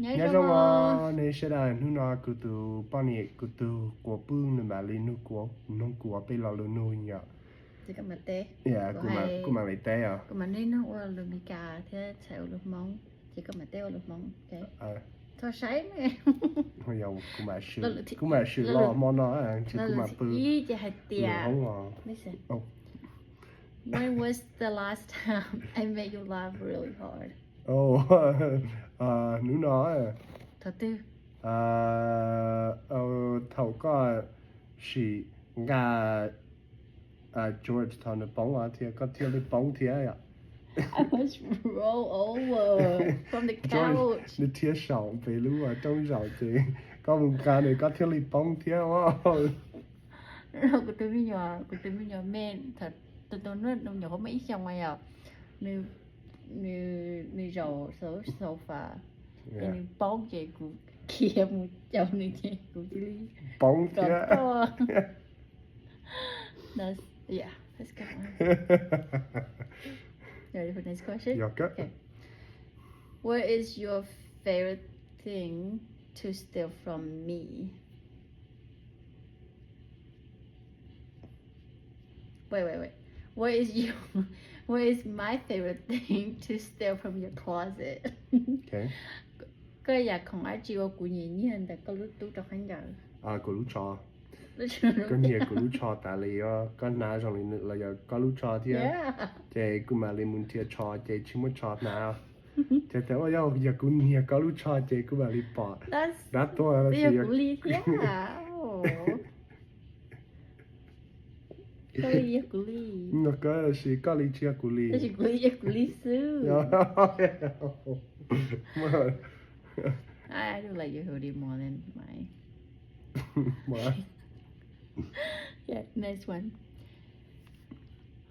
Nyob zoo os nej sawv daws, hnub no kuv tus poj niam, kuv tus quas pwj nws mam li nug kuv, nug kuv peb lo lus nug yom. Kuv mam li teb os. Kuv mam swm los hmo no, ces kuv mam pw. Hmoob os. When was the last time I made you laugh really hard? Hnub no, thaum koj sim nqa George thaum nws poob os thiab koj thiaj li poob thiab yom. Nws thiab saum pem lub rooj zaum ces koj mus nqa nws koj thiaj li poob thiab. Kuv tus me nyuam, kuv tus me nyuam me, tus tus me nyuam hauv muaj ib xyoos yom, nws zaum sofa, nws poob ces kuv khiav mus caum nws ces kuv cia li poob thiab. What is your favorite thing to steal from me? Wait, wait, wait. What is your, what is my favorite thing to steal from your closet? Koj yam khoom dab tsi uas kuv nyiam nyiag ntawm koj lub tub rau khaub ncaws? Kuv lub tsho. Koj nyiag kuv lub tsho tas li os, koj hnav zoo li nws los yog koj lub tsho thiab. Ces kuv mam li mus nrhiav tsho ces tsis muaj tsho hnav. Ces thaum ua yog, yog kuv nyiag koj lub tsho ces kuv mam li pom dab tuag los sis yog no koj sis koj li tsis yog kuv li. I do like your hoodie more than mine. Next one.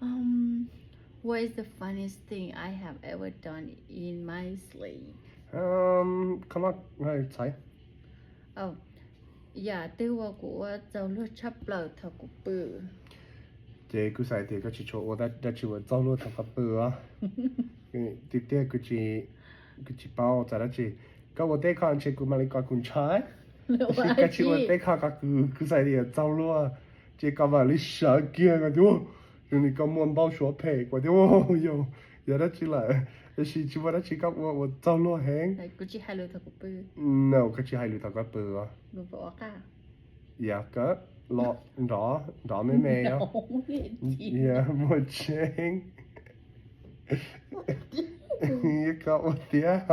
Um, what is the funniest thing I have ever done in my sleep? Yam twg uas kuv ua txaus luag tshaj plaws thaum kuv pw? Ces kuv xav tias koj tsis tshua ua dab tsi uas txaus luag thaum koj pw os. Tiag tiag, kuv tsis paub txog dab tsi. Koj ua tej qho ntshe kuv mam li kom kuv ntshai. Tab sis koj tsis ua tej qho ko, kuv xav tias txaus luag, ces koj mam li sawv kiag koj tias zoo li koj muaj npau suav phem, kuv tias yog dab tsi lawm. Tab sis tsis muaj dab tsi koj ua uas txaus luag heev. No koj tsis hais lus thaum koj pw os. Yog koj los nrov nrov me me os. Yog muaj tseeb. Koj ua tiag.